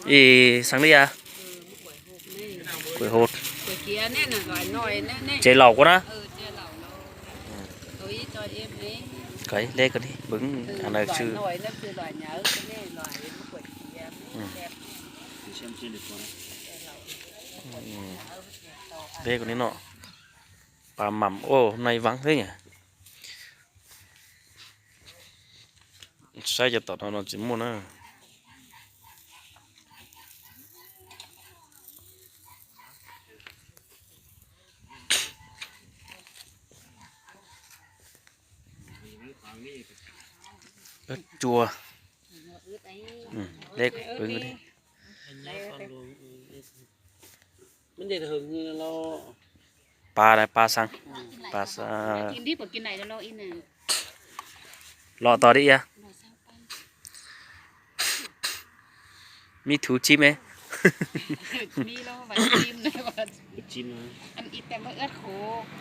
Ib xeev li a, kuj hau. Ces laus kuv na. Koj le koj li npwv a na tsw. Le koj li no, pas mam ua nai vang xwb. Saib cov tom no no tsis muaj na. Cua. Pas, pas xeev, pas xeev. Los tos di a. Mib thuv tsib me.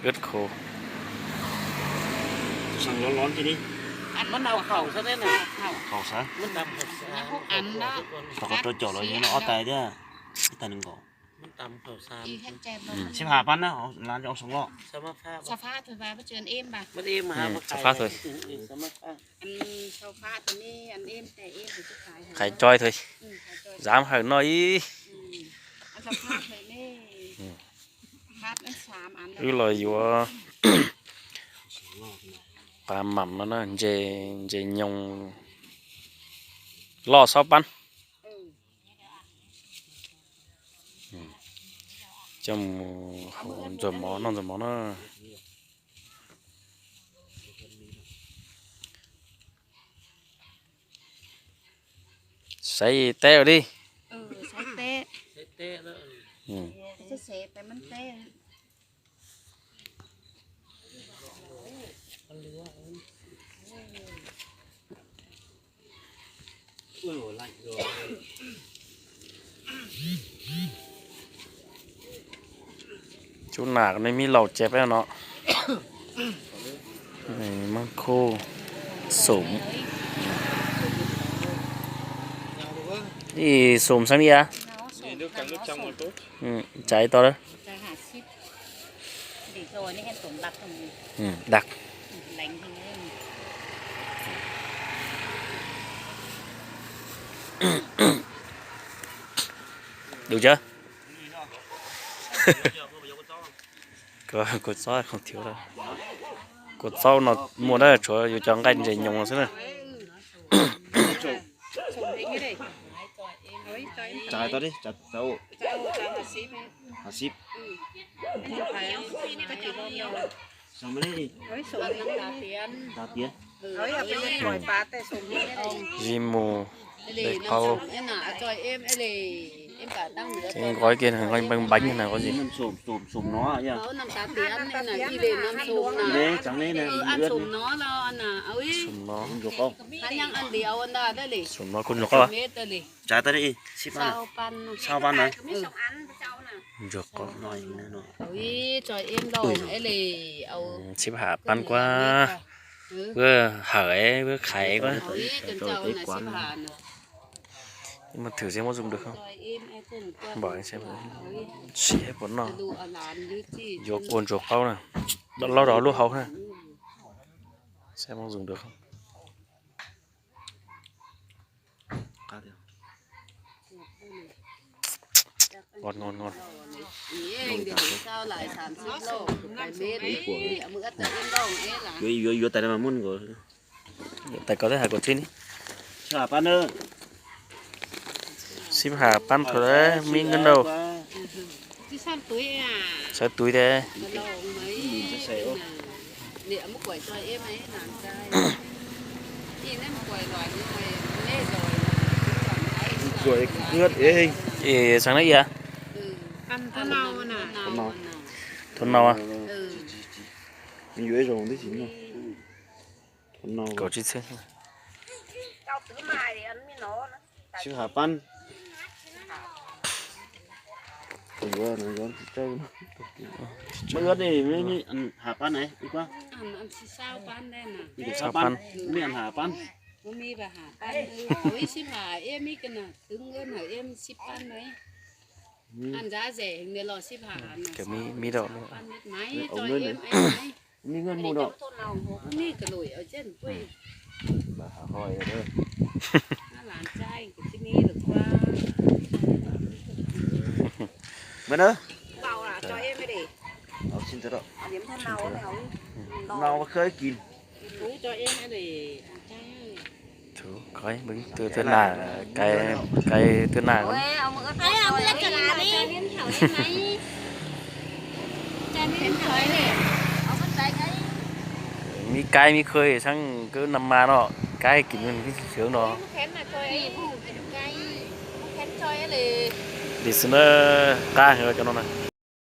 Ướt khô. Rau caum los yog no ob tais thiab, ib tais nees nkaum. Sib hais pab na, las cov soo loj. Xab fab thôi. Qhais tsoi thôi. Dam hawm no ib. Wb los yuav pas mam no na, ntses, ntses nyoos loj xob pab. Coj mus haus ntxuag mov, noj ntxuag mov na. Saib teb ua li. Cub nam nej mib laus ces peb no. Mab khub, xum. Ib xum xeeb li a. Tsav ib tog lawm. Dak. Dub tsawv. Kua txob không thiếu đâu. Kua txob no muaj na, tshuav yuav cov nqaij ntses nyoos xwb na. Tsav tau di, tsav tau. Hav sib. Xav mas li. Tag tiav. Zis mus, dej qaub. Ces nqos kiag, nqos npeeb npeeb na, nqos zis. Xum no. Xum no kuj ntsuag qaub. Tsav tau di, sib pab na. Ntsuag qaub. Sib ham pab kuab. Wb hawm wb khaiv kuab. Mus thử xem có dùng được không. Bảo xem, sim puas noj. Yuav kua ntsuag qaub na. Loj rau lub hauv na. Xem có dùng được không. Ngon, ngon, ngon. Yuav, yuav, yuav tais mas muab nkaus. Yuav tais koj thiab hais kuv tsib ni. Sib ham pab thaum mib nkeeb nrau. Sawv tuiv thiab. Es xeev na ia. Thaum no. Kaum tsib txhiab. Sib ham pab. Yuav, yuav tsis tsaug. Mej ua dej mej, mej hais pab na, ib pab. Ib pab, mej hais pab. Ib sib hais, ib sib pab na. Kawm mi, mi dau. Mi ngan mus no. Mej na. Nau khawb kis. Tus koj, twb na, kais twb na. Mi kais mi khawb xeeb kawb na mas no, kais kis nws sib sawv no. Li xwb na, qab heev cov no na.